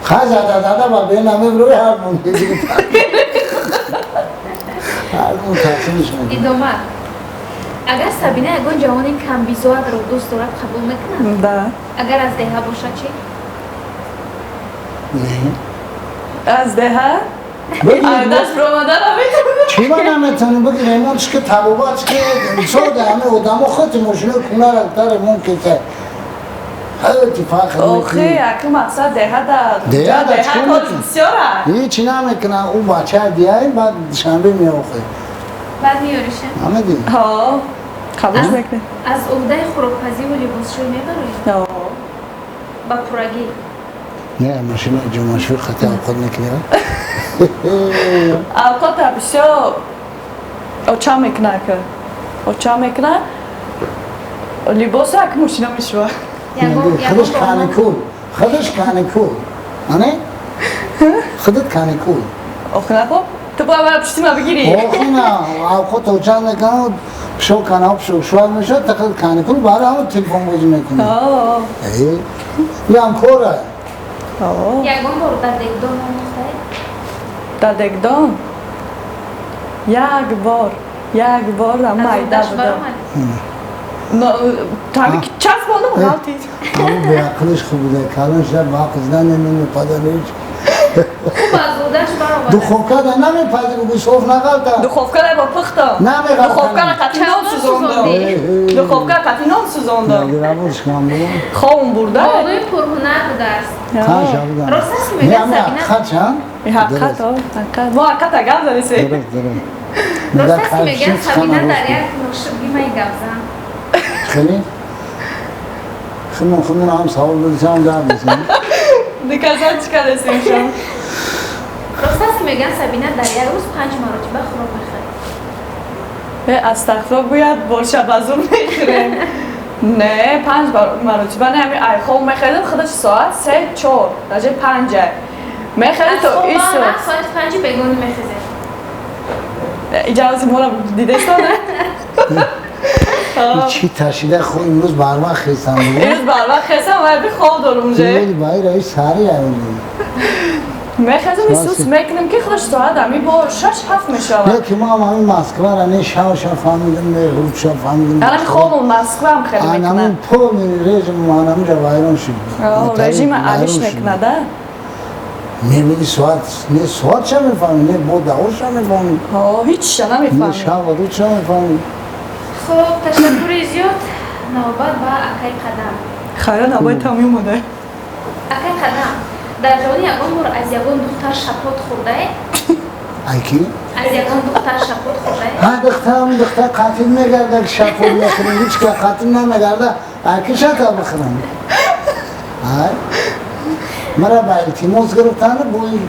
Хай, зада зада ба бенамеброи, ҳар мон ҳар мон тақсимш мекунӣ. Идома. Агар Сабина ягон ҷавони камбизоатро дӯст дорад, қабул мекунад? Да. Агар аз деҳа бошад чӣ? Не. Аз деҳа даст биромада наметавонам. Чӣ ба наметавонӣ? Биги, ремонт ки, табобат ки, сода ҳаме одамо хоти мошинои кунара та ремонт кита, ҳаёти фахр. Охи, аку мақсад деҳа да деҳа да деҳа чикор кори мекунӣ? Бисёра. Ҳеҷ намекунам. Ӯ бача диай, баъд Душанбе меохӯ. Баъд меёриша? Ҳамади. Ҳо, қабул мекунем. Аз уҳдаи хӯрокпазиву либосшӯй мебароед? Ҳо. Ба пуррагӣ? Не, машина ҷумашӯй хати авқот мекунӣ. Авқота бисёр оча мекуна, ка оча мекуна, либоса ак мошина мешува. Худаш каникул, худаш каникул, ане худат каникул. Охи, нахоб, ту бояд мара пушти ма бигирӣ. Охи, на, авқот оча мекунад, пишо канал пишо шуак мешавад, та худ каникул, баъд ҳама телефон бозӣ мекунӣ. Ҳо. Ям кора. Ҳо. Ягон бор дар дегдон омӯхтаед? Дар дегдон як бор, як бор Аз майда уҳдаш будам. баромад? Таби ки часпондам, ғалтид. Ҳамон беақлиш хуб буда, калон шуда ба ақл зада намепаданич. Хуб, аз уҳдаш баромад. Духовка да намепази, бугӯ соф нағалта. Духовка ра бо пухтам. Намеғалтам. Духовка ра қатъи нон Чандон сӯзондам. сӯзондӣ? Духовка қатъи нон сӯзондам. Нагирабошкам бу. Ховм бурда. Болои пурҳунар будааст. Қанша будан? Рост аст, мегӯяд Сабина? Ҳақиқат чанд? Ҳақиқат, ҳақиқат, мо ҳақиқат гап задисем. Дуруст, дуруст. Рост аст, мегӯяд Сабина дар як ношибги май гапзан? Хеле химон химон ҳам савол додисам, гап мезанем. Диказан чӣ кардесем шумо? Рост аст, мегӯянд Сабина дар як рӯз панҷ маротиба хӯрок мехӯрад? Э, астағфирулло, гӯяд боша ба зур мехӯрем. Не, панҷ маротиба не, ҳами айхоб мехӯрдем, худаш соат се, чор, даже панҷа мехӯрем то Аз исо. хоб соати 5-и бегоҳӣ мехезед? Иҷози моро дидестона? Чӣ ташида хо, имрӯз барвақт хестам. Имрӯз барвақт хестам ва би хоб дорум уже. Баи раис сари. Мехезам, исус мекунем, ки худаш соат ами бо шаш, ҳафт мешавад. Не, ки мо ҳам ҳамин Москвара не шавша фаҳмидем, не рӯзша фаҳмидем. Анами хобум Москваам хеле мекунад. Анамин полный режим анаминҷа вайрон шуд. Режима алиш мекунад, а? Мебини, соат не соатша мефаҳмӣ, не бо даҳоша мефаҳмӣ. Ҳичша Не намефаҳмӣ. Шава рӯзша мефаҳмӣ. Хуб, ташаккури зиёд. Навбат ба акаи Қадам. Хайра, навбати тамом мода. Акаи Қадам, дар ҷавонӣ ягон бор аз ягон духтар шапот хӯрдаед? Ай ки? Аз ягон духтар шапот хӯрдаед? Ҳа, духтарам, духтар қатил мегарда, ки шапот мехӯрем, ҳеҷ ка қатил намегарда, ай ки шакал бихӯрам? Ай мара ба илтимос гирифтани бои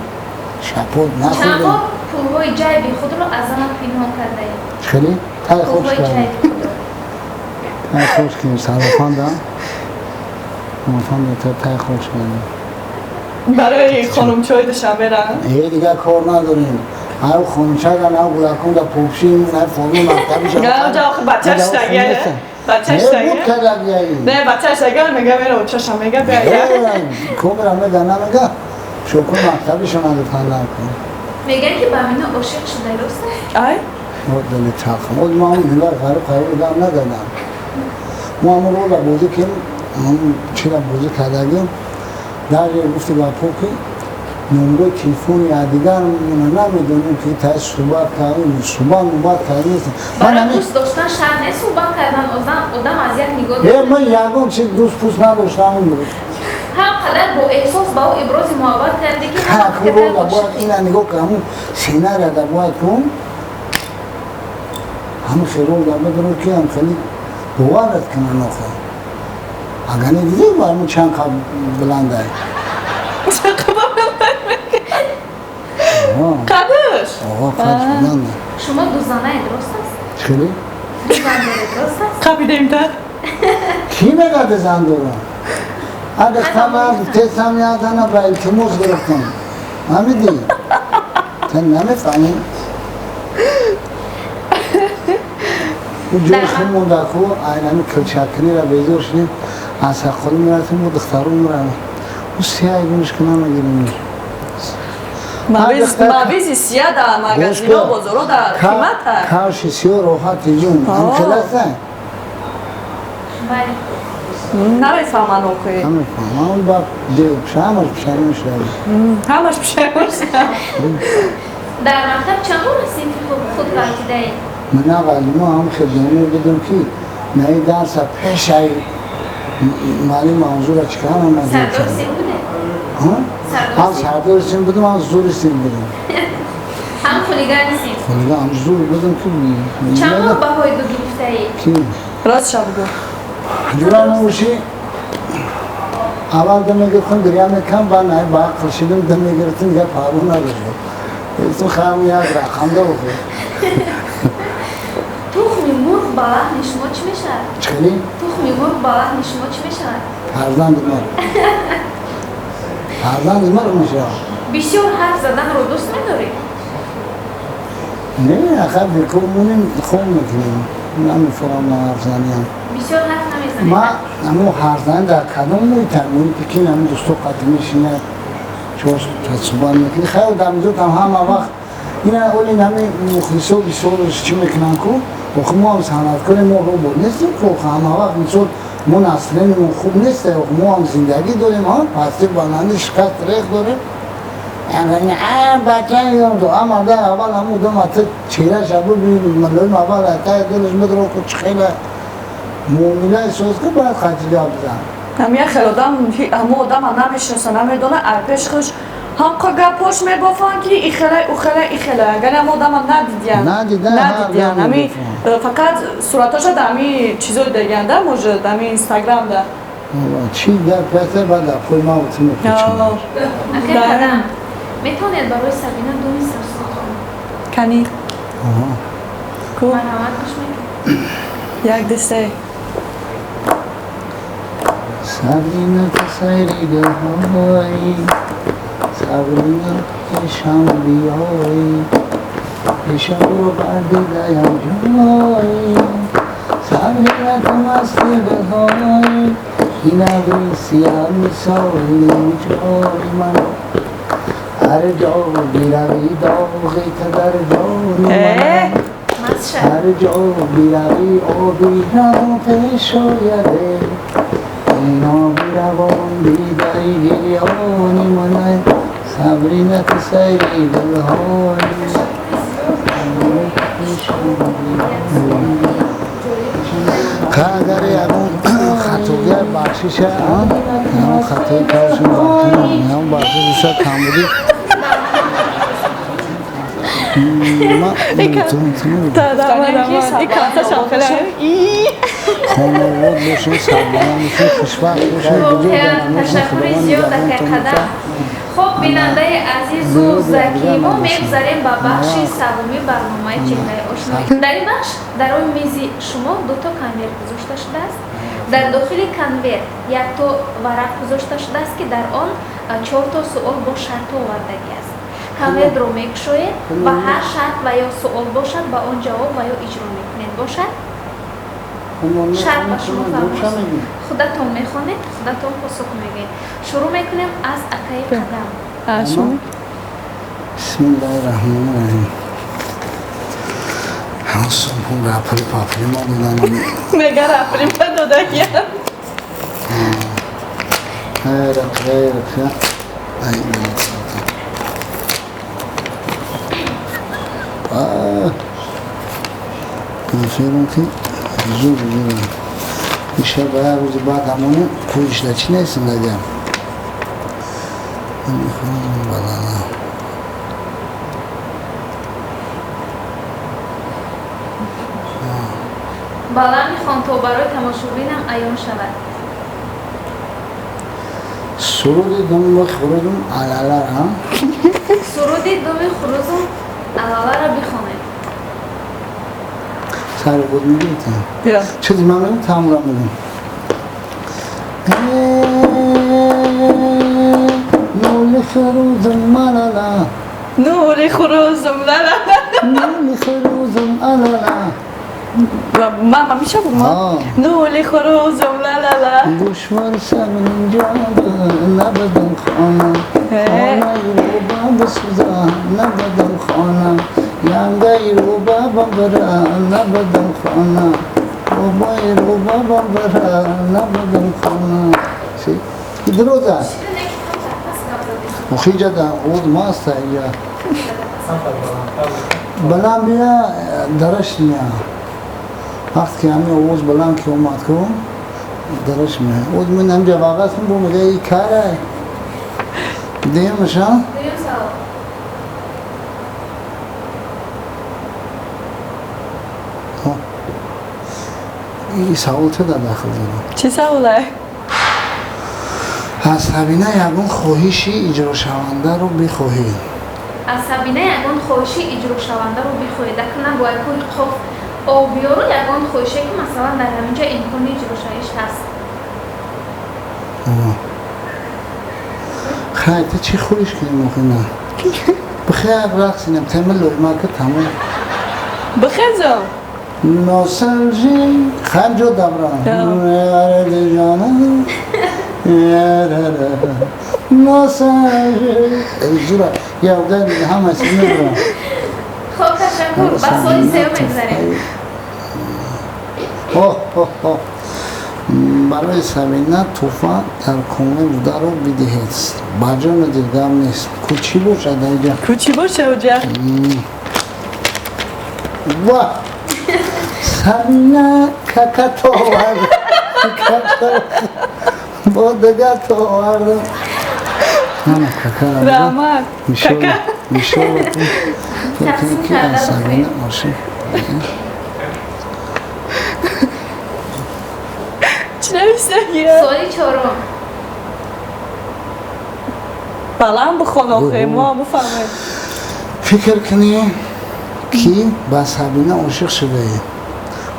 шапот Чанд нахӯрдем. бор пулҳои ҷайби худро аз занат пинҳон кардаед? Хеле тай хуш Пулҳои кардем. ҷайби худро. Тай хуш кардем, сарофанда, сарофанда, тай хуш кардем. Барои хонумчои Душанбера. Е, дигар кор надорем. Ҳар хончага на гулакунда пӯшим, на форми мактабиша. Гаҷа охи бачаш тага. Бачаш Не тага. буд кардагияи. Не, бачаш тага мега, мера очаша мега бия. Комера мега, намега. Шокун мактабиша нагуфтан накун. Мегӯянд, ки ба Амина ошиқ шудаи, рост аст? Ай? Дали тахм. Оз ман ҳилар ғариб ғариб гап нададам. Мо ҳамон рола бозӣ кем, чира бозӣ кардагим, даже гуфти гапҳо ки номрои телефони якдигар намедонем, ки тай суҳбат кардем, суҳбат мубат кардем. Барои дӯст доштан шарт нест суҳбат кардан, одам аз як нигоҳ. Э, ман ягон чи дӯст пӯст надоштам. Ҳам қадар бо эҳсос ба ӯ ибрози муҳаббат кардӣ, ки рола бояд ина нигоҳ кун, ҳамун сценарияда бояд кун, ҳамин хел рол бадро, ки ҳам хеле боварат кунан. Охо, агар не, дидӣ, ҳамун чанд қаб баландай. Қадаш. Қадш баланда. Шумо дузанаед, рост аст? Хеле. Дузан доред, рост аст? Қапидем та. Кӣ мегади зан дорам? Адахтама тесам ядана ба илтимос гирифтам. Ҳамиди? Тан намефаҳмӣ? Ӯ ҷои худмонда ку, айнами килчакунира безор шудем, аз ҳаққолӣ мерафтем, бо духтаро мерафтем. Ӯ сияй гуниш ки намегирем. Мавизи сия дар магазино, бозоро дар қимата. Кавши сиё роҳати ҷун. Ҳам хеласа? Бале. Намефаҳман охи. Намефаҳмам, ба ҳамаш пушаймон шуда. Ҳамаш пушаймон шуда. Дар мактаб чанд бор синфи худ ғалтидаед? Ман аввали мо ҳам хелдоно будем, ки наи дарса пешай муаллим мавзӯра чикарам. Сардори синф будед? Ҳам сардори синф будем, ҳам зури синф будем. Ҳам хулигани синф? Хулиган, ҳам зур будем, ки Чанд бор баҳои ду гирифтаед? Ки? Рост ша бугӯ. Ҷура набоши, аввал дам мегирифтам, гиря мекардам, баъд най ба ақл шидам, дам мегирифтам, дигар парво надоштам. Гуфтам, хаям як рақамда бохӯр. Тухми мурғ ба лаҳни шумо чӣ мешавад? Чӣ хеле? Тухми мурғ ба лаҳни шумо чӣ мешавад? Фарзанди мурғ. Фарзанди мурғ мешавад. Бисёр ҳарф заданро дӯст медоред? Не, ахар бекор монем, хоб мекунем. Намефаҳмам ман ҳарф заниям. Бисёр ҳарф намезанед? Ма ҳамун ҳарф зани дар кадом муҳита? Муҳите ки ҳамин дӯсто қатӣ мешинад, чор суҳбат мекунӣ. Хайр, дар мизотам ҳама вақт ина оли ҳами мухлисо бисёр чӣ мекунанд ку, охи мо ҳам санъаткорем, мо робот нестем ку, охи ҳама вақт мисол мо настроениемон хуб нест, охи мо ҳам зиндагӣ дорем, пасти баландӣ, шикаст рех дорем. Бача, ама дар аввал ҳамун одам ата чеҳраша бибин, мулоим, аввал атаи дилаш медро ку, чӣ хела муомилаи соз ку, бояд қатъи гап зан. Ҳам як хел одам, ҳамо одама намешиноса, намедона, ай пеш хуш ҳамқа гапош мебофанд, ки ихела, ухела, ихела. Агар ҳамо одама надидиян. Надидан. Надидиян. Ҳами фақат суратоша дар ҳами чизои даганда, может, ҳами инстаграмда. Чӣ гап аста, баъд апои ма уту мепечам. Акай Қадам, метавонед барои Сабина ду миср суруд хонед? Кани? Ку? Марҳамат, гӯш мекунед. Як, ду, се. Сабрина, ту сайри дилҳои, Сабрина, пешам биёй, пешамро бардидаям ҷой. Сабрина, ту масти дилҳои, ин абри сиёҳ мисоли ҷои ман. Ҳар ҷо биравӣ, доғи ту дар ҷони ман. Ҳар ҷо биравӣ, оби равон пеш ояде, ин оби равон дидаи гирёни ман. Сабрина, ту сайри дилҳои. Агар ягон хатогия, бахшиша, ягон хатои кардашон, ягон бахшиш боша, камбудӣ. Хонавод бошем, сарбаланд бошем, хушбахт бошем. Ташаккури зиёд, акай Қадам. Хуб, бинандаи азизу заки, мо мегузарем ба бахши саввуми барномаи Чеҳраи ошно. Дар ин бахш дар рӯи мизи шумо дуто конверт гузошта шудааст. Дар дохили конверт якто варақ гузошта шудааст, ки дар он чорто суол бо шартҳо овардагӣ аст. Конвертро мекушоед ва ҳар шарт ва ё суол бошад, ба он ҷавоб ва ё иҷро мекунед. Бошад, шарт ба шумо фармош, худатон мехонед, худатон посух мегӯед. Шурӯъ мекунем аз акаи Қадам. Бисмиллаҳи раҳмони раҳим. Рапри папри мо додан. Мега рапри ма додагиям. Рапри. Фирм ки зуд зуд. Иша ба як рӯзи баъд ҳамони кӯишда чӣ нестим дагам. Балана. Баланд бихон, то барои тамошобинам аён шавад. Суруди думи хурузум алалара. Суруди думи хурузум алалара бихонед. Сари худ мегӯед? Чизи ман мегӯм, тамомро мегӯм. Нури хурузум алала. Нури хурузум лалала. Нури хурузум алала. Мама миша бума? Нури хурузум лалала. Душвар саринҷа набадан хона. Хонаи рӯба бисӯза набадан хона. Янгаи рӯба бабара набадан хона. Рӯбаи рӯба бабара набадан хона. Дурӯз аст. Охиҷа да уд маста иҷа. Баланд бия дараш мия. Вақте ки ҳамин овоз баланд ки омад ку дараш мия. Оз ман ҳамҷа вағастм бо мега и карай. Дуюмаша? Дуюм савол. И савол чӣ дар дахл дорад? Чӣ саволе? Аз Сабина ягон хоҳиши иҷрошавандаро бихоҳед. Аз Сабина ягон хоҳиши иҷрошавандаро бихоҳед. Акна бо якои қоф об биёру ягон хоҳише ки масалан дар ҳаминҷа имкони иҷрошавиш ҳаст. Хай, ту чӣ хоҳиш кунем охина? Бихер рақсинем, тема лоймака тамом. Бихезам. Носалжи ханҷо давран. Носалжи. Зура, явдан ҳамаси мебурам. Хоб, ташаккур. Ба суоли сеюм мегузарем. Барои Сабина тӯҳфа дар комӣ бударо бидиҳед. Ба ҷону дил гап нест. Ку чӣ бошад аҷа? Ку чӣ бошад аҷа? Ва! Сабина кака товард. Бо дигар товард. Ана кака. Раҳмат. Кака. Иншолло. Тақсим карда Сабина ошиқ. Чӣ нависагия? Суоли чорум. Баланд бихон охе, мо бифаҳмем. Фикр кунӣ ки ба Сабина ошиқ шудаед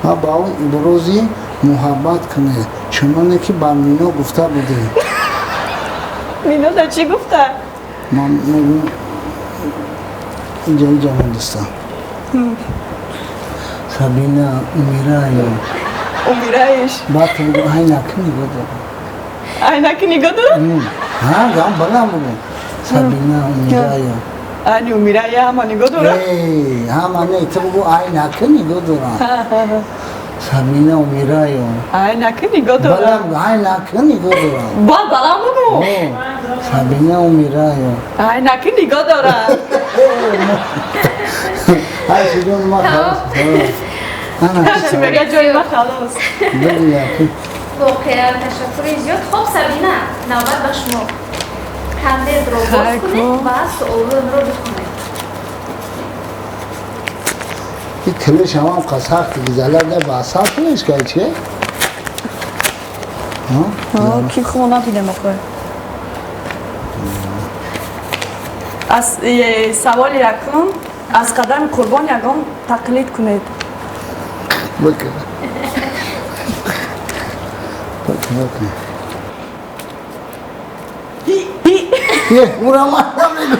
ва ба ӯ ибрози муҳаббат кунед, чуноне ки ба Мино гуфта будед. Мино дар чӣ гуфта? Ман мегӯм инҷа иҷа мондистам. Сабина умираю. Умираеш? Баъд ту бигӯ ай наки нигоҳ дорам. Ай наки нигоҳ дорам? Ҳа, гам баланд бигӯ. Сабина умираю. Ани умирая ҳама нигоҳ дорам? Эй, ҳама не, ту бигӯ ай наки нигоҳ дорам. Сабина умираю. Ай наки нигоҳ дорам. Баланд бигӯ, ай наки нигоҳ дорам. Баъд баланд бигӯ. Сабина умираю. Ай наки нигоҳ дорам. Ай шуҷон ма халос. Мега ҷои ма халос. Воқеан ташаккури зиёд. Хоб, Сабина, навбат ба шумо. Конвертро боз кунед ва суолонро бихонед. И клеш ҳамам қасахти гизалада ба асал клеш кай чи? Ки хуб набинем охе. Аз саволи якум аз қадами Қурбон ягон тақлид кунед. Бакун. Бакун, бакун. Е, ура ман намегӯ.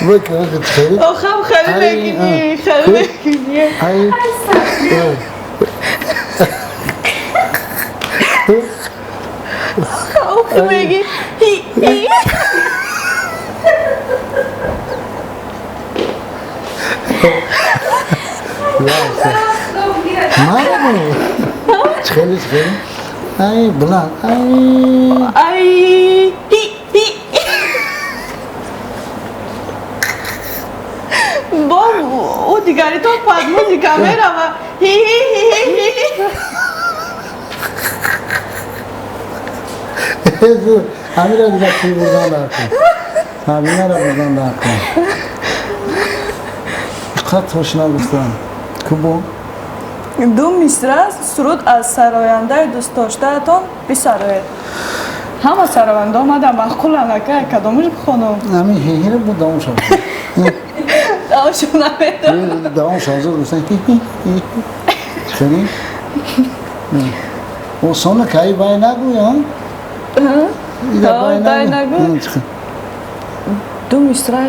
Охам хеле мекунӣ, хеле мекунӣ. Ай. Охи мегӣ. Ҳи ҳи. Хеле хеле. Ай баланд. Ай. Ай ҳи ҳи. Бо ӯ дигаритон под музыка мерава. Ҳи ҳи ҳи ҳи ҳи. Ҳамира дигар чӣ бурдан дар кун. Ҳаминара бурдан дар кун. Қад тошна гуфтам. Кубо? Ду мисра суруд аз сарояндаи дӯстдоштаатон бисароед. Ҳама сароянда омада маъқулан ака, кадомаш бихонам? Ҳамин ҳиҳиро бу давом шав. Давомшо намедонам. Давом шав, зуд гуфтан ҳи-ҳи. Хеле? Осона кай бай нагӯ, а? Бай нагӯ. Ду мисра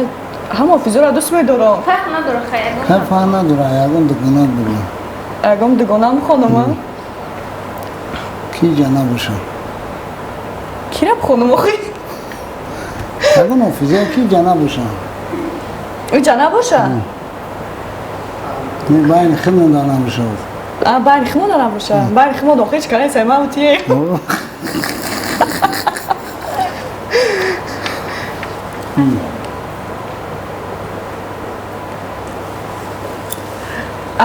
ҳама ҳофизоро дӯст медорам. Фарқ надора, хай ягон. Ҳа, фарқ надора, ягон дугона бугӯ. Ягон дугона бихонам, а? Ки ҷа набоша? Кира бихонам охи? Ягон ҳофиза ки ҷа набоша? Ӯ ҷа набоша? Не, байни худмон набоша. А, байни худмон набоша. Байни худмон охи чӣ кара сай ман тие.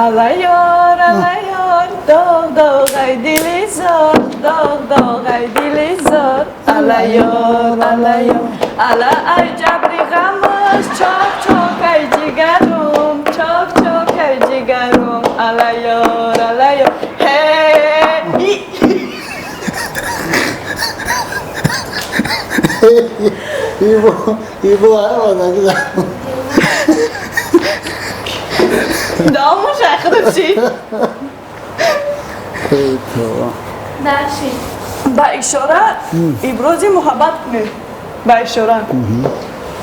Ала ёр, ала ёр, доғ доғ ай дили зор, доғ доғ ай дили зор. Ала ёр, ала ёр, ала ай ҷабри ғамаш, чок чок ай ҷигарум, чок чок ай ҷигарум. Ала ёр, ала ёр, ҳе и. Ибо, ибо, ай, Давомаш ай худаш чӣ? Дальше. Ба ишора ибрози муҳаббат кунед. Ба ишора.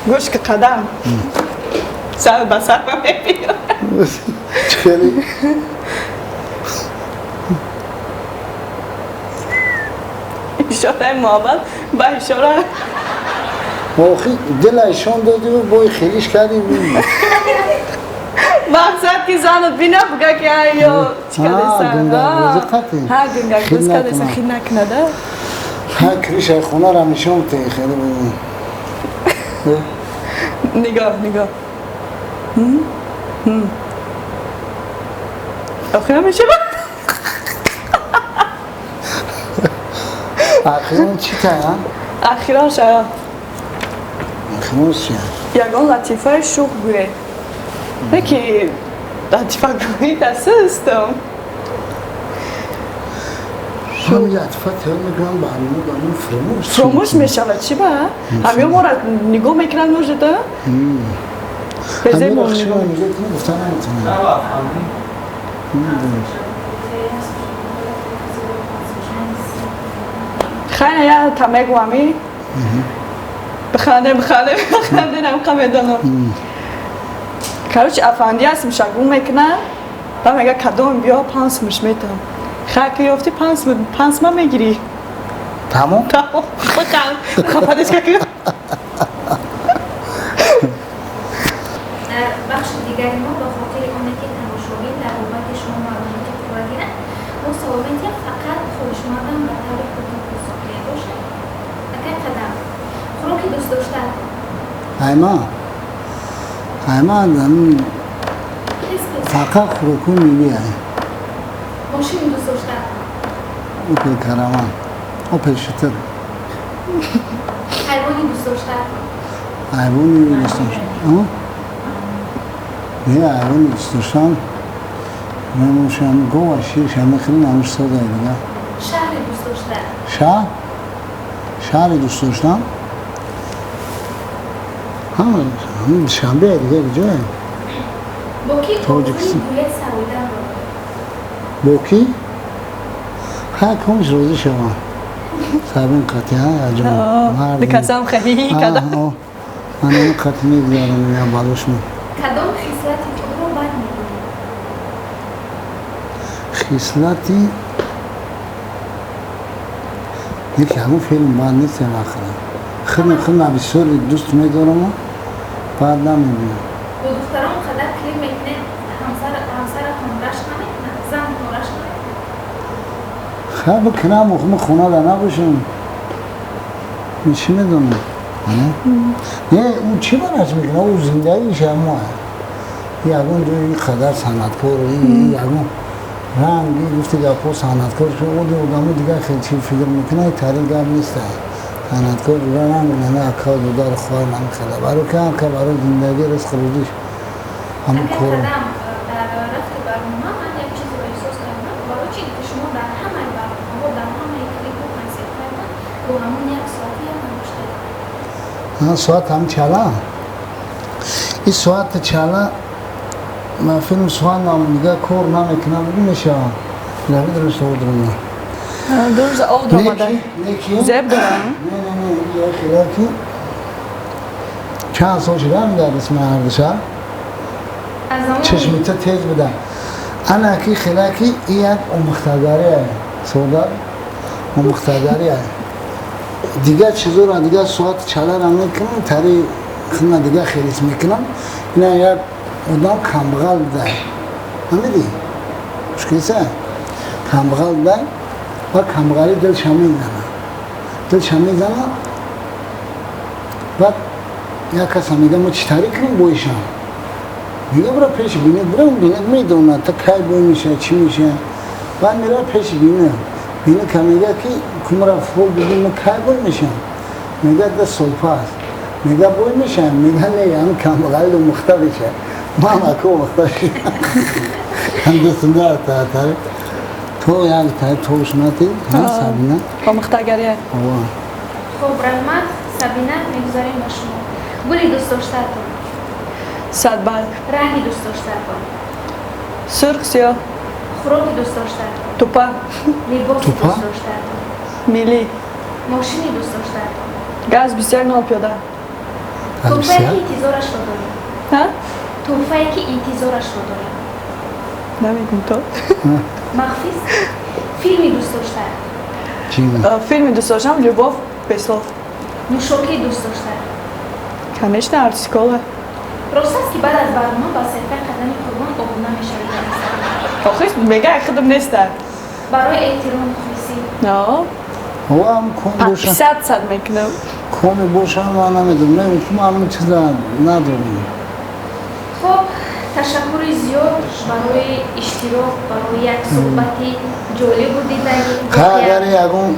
Гӯш ки қадам. Сар ба сар мебиёрад. Хеле. Ишораи муҳаббат ба ишора. Охи дилашон додиву бой хелиш кардӣ. Мақсад ки занат бина буга ки айё чӣ кардеса. Гунгагӯзӣ қатӣ. Ҳа, гунгагӯз кардеса, хит накунада. Ҳа, кришаи хонаро нишон те хеле. Нигоҳ, нигоҳ. Охир намешавад. Ахирон чӣ та? Ахирон шава. Ахирон чӣ? Ягон латифаи шӯх гӯед. Не ки латифа гӯӣ дастастам. Ҳамин латифа тел мекунам, барнома барнома фуромӯш. Фуромӯш мешавад, чӣ ба? Ҳамин моро нигоҳ мекунанд, может, а? Ҳамин хушро нигоҳ кунам, гуфта наметавонам. Хайна я та мегӯами. Биханде, биханде, биханде, намқа медонам. Короче, афанди аст, мушагум мекунад, ба мега кадом биё 5 сумаш метам. Хай ки ёфти 5 сум, 5 сума мегирӣ. Тамом? Тамом. Биханд. Хападиш каки. Дар бахши дигари мо ба хотири оне ки тамошобин дар бобати шумо маълумоти пурра гирад, мо савол медиҳем, фақат хоҳишмандам ба таври кӯтоҳ посух диҳед бошед. Акай Қадам, хӯроки дӯстдоштаатон? Айма. Айма, фақат хӯрокҳои миллӣ ай. Мошини дӯстдоштаатон? Опел Караван, Опел Шитр. Ҳайвони дӯстдоштаатон? Ҳайвони дӯстдоштаам? Не, ҳайвони дӯстдоштаам. Мемошам гова шир шамехӯрӣ намуш сода дига. Шаҳри дӯстдоштаат? Шаҳр? Шаҳри дӯстдоштаам? Ҳама Душанбе дига куҷое? Бо ки Тоҷикистон. дуэт сароиданро? Бо ки? Ҳа, комиш розӣ шавам. Сабин қатъиан аҷон. Дикасам хеле када. Ана қат мегузаронем я балошмо. Кадом хислати худро бад мебинед? Хислати неки ҳамон филм бад нестем ахира. Худам бисёри дӯст медораму бад намебинам. Бо духтарон қадар клип мекунед, ҳамсаратон рашк намекунад, занатон рашк намекунад? Хай бикунам, мо хонада набошем. Чӣ медонам? Не, ӯ чӣ бараш мекунад? Ӯ зиндагиш ҳамо. Ягон ҷои ин қадар санъаткор, ягон ранги гуфти гапҳо санъаткор оди одамо дигар хел чӣ фикр мекунад, тари гап нест. Санъаткор ранг нана ака дудар хоҳар намехела. Барои ки ҳар ка барои зиндагӣ ризқ рӯзиш ҳамон кор. Дар рафти барнома ман як чизро эҳсос кардам. Барои чи ки шумо дар ҳамаи барномаҳо, дар ҳамаи клипу консертҳоятон бо ҳамон як соати як ангушта? Соат ҳам чала. Ин соати чала ман филм сухан дига кор намекунам, мешавам. Равид рӯз. Дурӯз ов домада. Зеб дорам. Не, не, чанд сол шудам дар исми ҳардуша. Чашмита тез буда. Ана ки хелаки як омӯхтагария, сода омӯхтагария. Дигар чизоро дигар соат чалара мекунам, тари худна дигар хелис мекунам. Ина як одам камбағал буда. Фаҳмидӣ? Мушкилиса? Камбағал буда ва камбағалӣ дилша мезана. Дилша мезана. Баъд як каса мега мо чӣ тари кунем боишам? Мега бира пеши бинет, бира бинет медонад та кай бой меша, чӣ меша. Баъд мера пеши бинет. Бинет ка мега ки кумра фол бибин, мо кай бой мешам? Мега да сол пас. Мега бой мешам? Мега не, ям камбағали мухта меша. Ман ака мухта шудам. Ҳамдасунда та то як та то шунати, ҳа Сабина? Омӯхтагария. Хуб, раҳмат, Сабина, мегузарем ба шумо. Гули дӯстдоштаатон? Садбарг. Ранги дӯстдоштаатон? Сурх, сиёҳ. Хӯроки дӯстдоштаатон? Тупа. Либоси дӯстдоштаатон? Миллӣ. Мошини дӯстдоштаатон? Газ 21 нол пиёда. Тӯҳфае ки интизорашро доред? Ҳа? Тӯҳфае ки интизорашро доред? Намедонам то. Махфист? Филми дӯстдоштаат? Филми дӯстдоштам Любовь без слов. Нӯшокии дӯстдоштаат? Конечно, Артискола. Рост аст ки баъд аз барнома ба саҳифаи Қадами Қурбон обуна мешавед? Охир мега худам неста. Барои эҳтиром мухлисӣ? Ам ком бошам. Подписаться мекунам. Коми бошам ман намедонам. Не, ман чиза надорам. Хуб, ташаккури зиёд барои иштирок, барои як суҳбати ҷолибу диданӣ. Агар ягон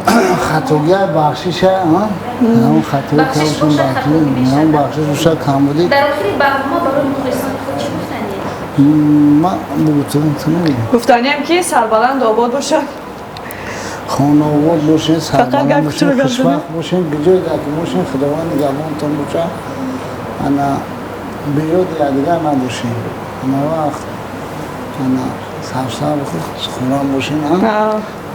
хатогия бахшиша, ягон хатои бахшиш боша, камбудӣ. Дар охири барнома барои мухлисони худ чӣ гуфтанед? Ман бугу ту набигӯ. Гуфтаниям ки сарбаланд обод бошад. Хонаобод бошед, сарбаланд бошед, хушбахт бошед, ҷое ки бошед, Худованд нигаҳбонтон бошад. Ана беёди якдигар набошем. Ана вақт ана сарсабз хуррам бошем,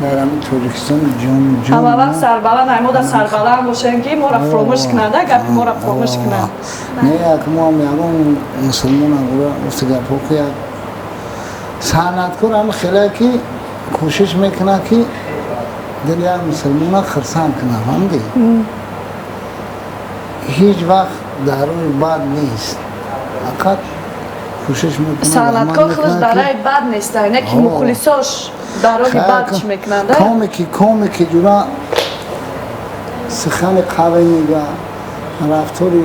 дар ҳамин Тоҷикистон ҷон ҷон. Ҳама вақт сарбаланд, аймода сарбаланд бошем, ки моро фуромӯш кунанд, гапи моро фуромӯш кунанд. Не, як мо ҳам ягон мусулмон гуфти гапҳо ки як санъаткор ҳам хеле ки кӯшиш мекунад ки дили як мусулмона хурсанд кунад, фаҳмидӣ? Ҳеҷ вақт дар рӯи бад нест, фақат кӯшиш мекунад. Санъаткор худаш дар роҳи бад нест, не ки мухлисош дар роҳи бад чӣ мекунанд. Коме ки ҷура сухани қавӣ мега, рафтори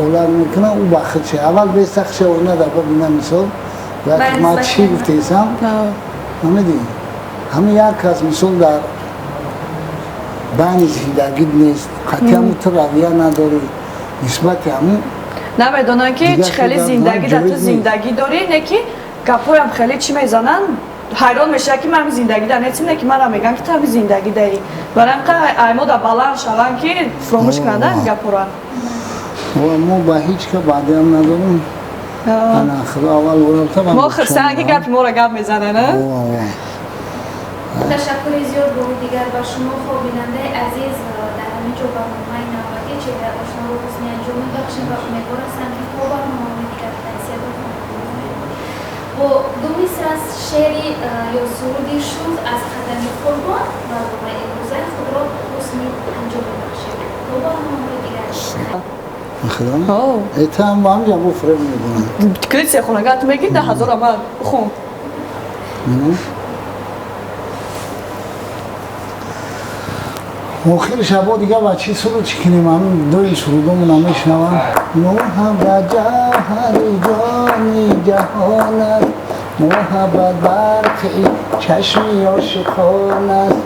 олат мекунад, ӯ ба худше аввал бестахше оина дафъа бина, мисол ман чӣ гуфтесам, фаҳмидӣ? Ҳамин як кас мисол дар байни зиндагит нест, қатъи ҳамун ту равия надорӣ нисбати ҳамун. Намедонам ки чӣ хеле зиндагӣ дар ту зиндагӣ дорӣ, не ки гапҳоям хеле чӣ мезананд, ҳайрон мешавад ки ман ҳамин зиндагӣ дар нестим, не ки манам мегӯям ки ту ҳамин зиндагӣ дарӣ. Барои ҳамин аймода баланд шаванд, ки фуромӯш кунанд ин гапҳоро. Мо ба ҳеҷ ка баъдиам надорем. Ана худо аввал мо хурсанд ки гапи моро гап мезананд. Ташаккури зиёд бори дигар ба шумо. Хоб, бинандаи азиз, дар ҳамин ҷо барномаи навбатӣ Чеҳраи ошноро ҳусни анҷом мебахшем ва умедвор ҳастам, ки то барномаҳои дигар тавсия бо ду миср аз шеъри ё суруди шух аз қадами қурбон барномаи имрӯзаи худро ҳусни анҷом мебахшем. То барномаҳои дигар. Худо. Это вам я бу фрем мекунам. Клип хонага ту мегӣ 10 000 ама хон. Охири шабо дига ба чӣ суруд чӣ кунем? Ҳамин дуи сурудомона мешунавам. Муҳаббат ҷавҳари ҷони ҷаҳон аст, муҳаббат барқи чашми ошиқон аст.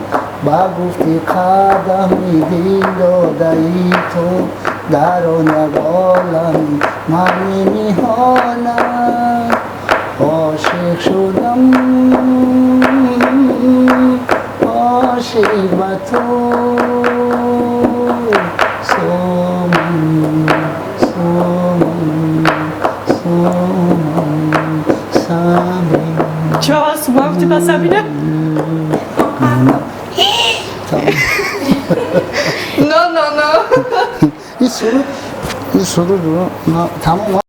Ба гуфти қадами дил додаи ту дар он як олами мани ниҳон аст. Ошиқ шудам, ошиқ ба ту, сомон, сомон, сомон, Сабин. Чӣ ба сума гуфти ба Сабина? Но, но, но. Ин суруд тамом.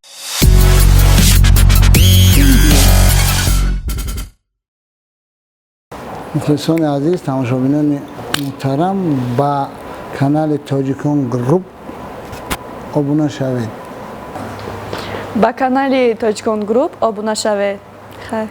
Мухлисони азиз, тамошобинони муҳтарам, ба канали Тоҷикон Груп обуна шавед. Ба канали Тоҷикон Груп обуна шавед. Хайр.